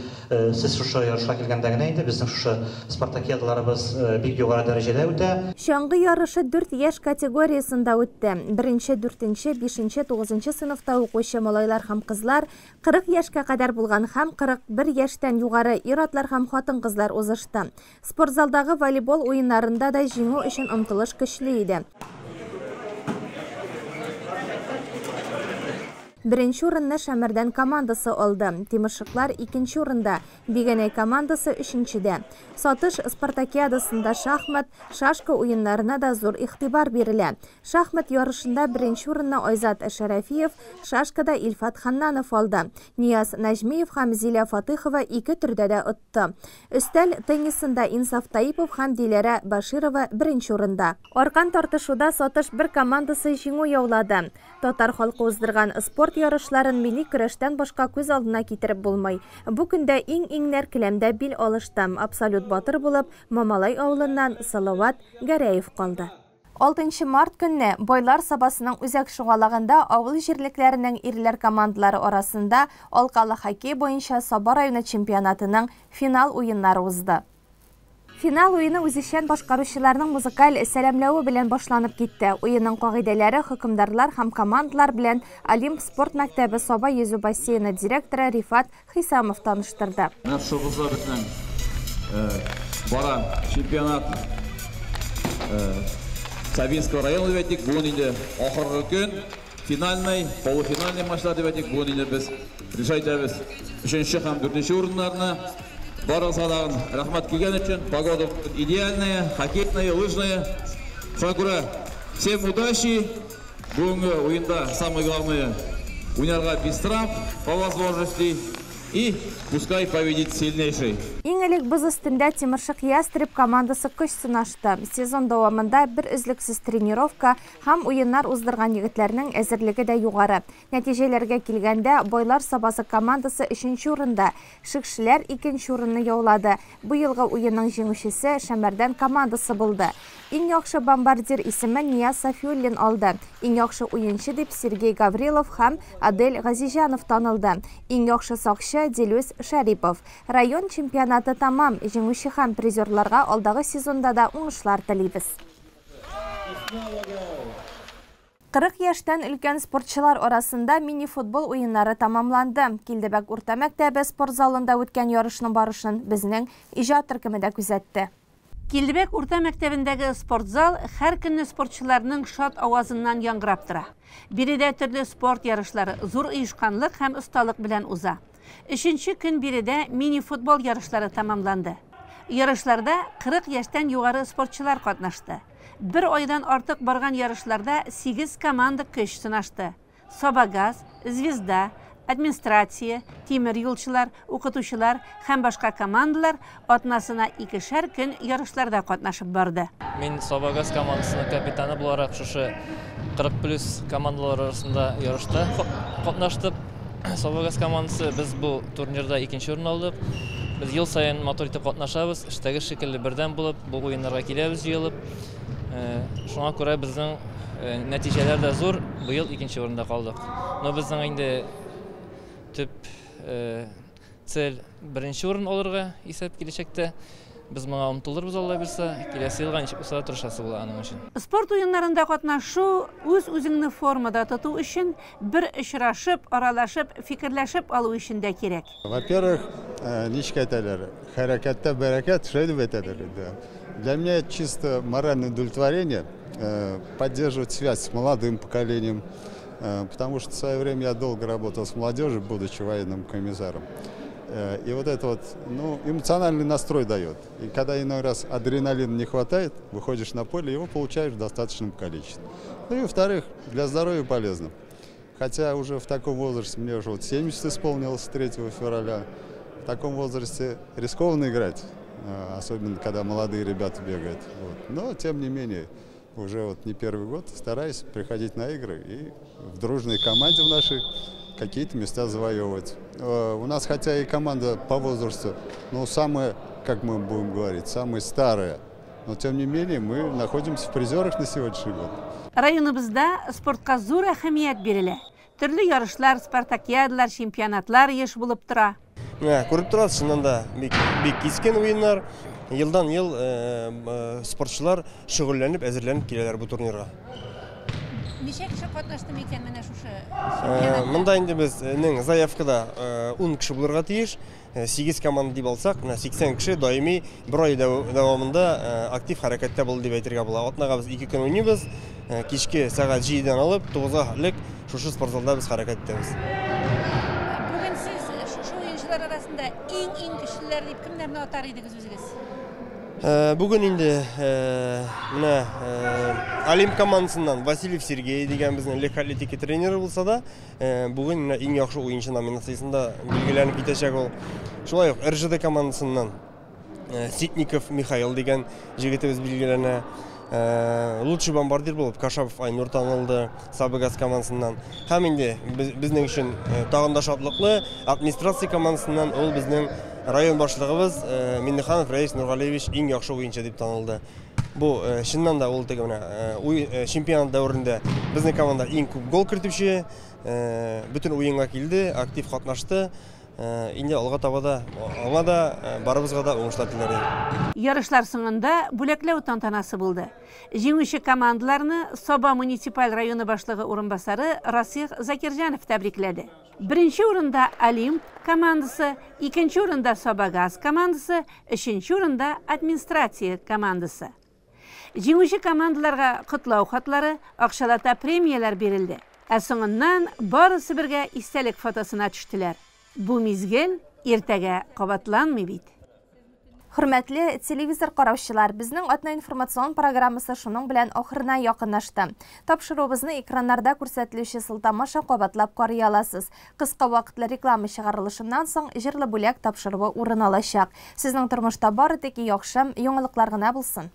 сез шушы ярышка килгәндә генә инде безнең шушы Спартакиадаларыбыз бик югары дәрәҗәдә үтә. Чаңгы ярышы 4 яшь категориясендә үтте. 1-нче, 4-нче, 5-нче, 9-нчы сыйныфта укучы малайлар һәм кызлар, 40 яшькә кадәр булган һәм 41 яшьтән югары ир-атлар һәм хатын-кызлар узышты. Спортзалдагы волейбол уеннарында да җиңү өчен омтылыш көчле иде. Беренче урынны Шәмәрдән командасы алды. Тимершыклар икенче урында, Бигәнәй командасы өченчедә. Сатыш Спартакиадасында шахмат, шашка уеннарына да зур игътибар бирелә. Шахмат ярышында беренче урынны Айзат Шәрәфиев, шашкада Илфат Ханнанов алды. Нияз Нәҗмиев һәм Зилә Фатыхова ике төрдә дә отты. Өстәл теннисында Инсаф Таипов һәм Диләрә Баширова беренче урында. Аркан тартышуда Сатыш бер командасы җиңү яулады. Татар халкы уздырган спорт ярышларын милли көрәштән башка күз алдына китереп булмый. Бу көндә иң-иңнәр келәмдә бил алышты. Абсолют батыр булып Мамалай авылыннан Салават Гәрәев калды. 6 март көнне Байлар Сабасының үзәк шугалагында авыл җирлекләренең ирләр командалары арасында алкалы хоккей буенча Саба районы чемпионатының финал уеннары узды. Финал уены үзешчән башкаручыларның музыкаль сәламләве белән башланып китте. Уенның кагыйдәләре хөкемдарлар һәм командалар белән Олимп спорт мәктәбе Саба йөзү бассейны директоры Рифат Хисамов таныштырды. Бара чемпионат Сабинского района дип әйтик, бүген инде ахыргы көн, финальный, полуфинальный матчлар дип әйтик, бүген инде без решать итәбез 3нче һәм 4нче урыннарны. Барыгызга да рәхмәт килгән өчен. Погода идеальная, хоккейная, лыжная. Шуңа күрә всем удачи. Бүгенге уенда самое главное уйнарга без травм по возможности. И пускай победит сильнейший. Иң элек боз өстендә Тимершык Ястреб командасы көч сынашты. Сезон дәвамында бер өзлексез тренировка һәм уеннар уздырган егетләрнең әзерлеге дә югары. Нәтиҗәләргә килгәндә, Байлар Сабасы командасы 3нче урында, Шекшеләр 2нче урынны яулады. Бу елгы уенның җиңүчесе Шәмәрдән командасы булды. Иң яхшы бомбардир исемен Нияз Сафиуллин алды. Иң яхшы уенчы дип Сергей Гаврилов һәм Адель Газиҗанов танылды. Иң яхшы сакчы Дилүс Шарипов. Район чемпионаты тамам. Җиңүче һәм призерларга алдагы сезонда да уңышлар телибез. 40 яшьтән өлкән спортчылар арасында мини-футбол уеннары тамамланды. Килдебәк урта мәктәбе спорт залында үткән ярышның барышын безнең иҗат төркеме дә күзәтте. Килдебәк урта мәктәбендәге спортзал һәр көнне спортчыларның шат авазыннан яңгырап тора. Биредә төрле спорт ярышлары зур оешканлык һәм осталык белән уза. 3нче көн биредә мини-футбол ярышлары тамамланды. Ярышларда 40 яшьтән югары спортчылар катнашты. Бер айдан артык барган ярышларда 8 команда көч сынашты. Сабагаз, Звезда, администрация, тимер юлчылар, укытучылар һәм башка командалар атнасына 2-шәр көн ярышларда катнашып барды. Мин Сабагаз командасының капитаны буларак шушы 40 плюс командалар арасында ярышта катнаштык. Сабагаз командасы без бу турнирда 2нче урын алдык. Без ел саен матур итеп катнашабыз, эштәге шикелле бердәм булып, бу уеннарга киләбез җыелып. Шуңа күрә безнең Нәтиҗәләр дә зур, быел икенче урында калдык. Но безнең инде төп цель беренче урын алырга исәп киләчәктә. Без моңа омтылырбыз, Алла бирса, киләсе елга ничек булса да тырышасы була аның өчен. Спорт уеннарында катнашу үз-үзеңне формада тоту өчен, бер очрашып, аралашып, фикерләшеп алу өчен дә кирәк. Во-первых, ничек әйтәләр, хәрәкәттә бәрәкәт, шулай дип әйтәләр инде. Для меня это чисто моральное удовлетворение, поддерживать связь с молодым поколением, потому что в свое время я долго работал с молодежью, будучи военным комиссаром. И вот это вот, ну, эмоциональный настрой дает. И когда иной раз адреналина не хватает, выходишь на поле, его получаешь в достаточном количестве. Ну и во-вторых, для здоровья полезно. Хотя уже в таком возрасте, мне уже вот 70 исполнилось 3 февраля, в таком возрасте рискованно играть, особенно когда молодые ребята бегают. Вот. Но, тем не менее, уже вот не первый год стараюсь приходить на игры и в дружной команде в нашей какие-то места завоевывать. У нас хотя и команда по возрасту, но самая, как мы будем говорить, самая старая. Но тем не менее мы находимся в призерах на сегодняшний год. Районыбызда спортка зур әһәмият бирелә. Төрле ярышлар, спартакиадалар, чемпионатлар еш булып тора. Менә күреп торасыз, чыннан да бик, бик кискен уеннар. Елдан ел спортчылар шөгыльләнеп, әзерләнеп киләләр бу турнирга. Ничә кеше катнашты микән менә шушы чемпионатта? Монда инде безнең заявкада 10 кеше булырга тиеш. 8 команда дип алсак, менә 80 кеше даими бер ай дәвамында актив хәрәкәттә булды дип әйтергә була. Атнага без 2 көн уйныйбыз. Кичке сәгать 7-дән алып 9-га хәтлек шушы спортзалда без хәрәкәт итәбез. Бүген сез шушы уенчылар арасында иң-иң көчлеләр дип кемнәрне атар идегез үзегез? Бүген инде менә Олимп командасыннан Васильев Сергей дигән безнең легкой атлетика тренеры булса да, бүген менә иң яхшы уенчы номинациясендә билгеләнеп китәчәк ул. Шулай ук РЖД командасыннан Ситников Михаил дигән җегетебез билгеләнә. Лучший бомбардир булып Кашапов Айнур танылды Сабыгаз командасыннан. Һәм инде безнең өчен тагын да шатлыклы администрация командасыннан ул безнең район башлыгыбыз Миннеханов Рәис Нургалиевич иң яхшы уенчы дип танылды. Бу чыннан да ул теге менә чемпионат дәверендә безнең команда иң күп гол кертүче, бөтен уенга килде, актив катнашты. Инде алга таба да аңа да, барыбызга да уңышлар теләр идем. Ярышлар соңында бүләкләү тантанасы булды. Җиңүче командаларны Саба муниципаль районы башлыгы урынбасары Расих Закирҗанов тәбрикләде. Беренче урында Олимп командасы, икенче урында Сабагаз командасы, өченче урында администрация командасы. Җиңүче командаларга котлау хатлары, акчалата премияләр бирелде. Ә соңыннан барысы бергә истәлек фотосына төштеләр. Бу мизгел иртәгә кабатланмый бит. Хөрмәтле телевизор караучылар, безнең атна информацион программасы шуның белән ахырына якынлашты. Тапшыруыбызны экраннарда күрсәтелүче сылтама аша кабатлап карый аласыз. Кыска вакытлы реклама чыгарылышыннан соң җырлы бүләк тапшыруы урын алачак. Сезнең тормышта бары тик яхшы яңалыклар гына булсын.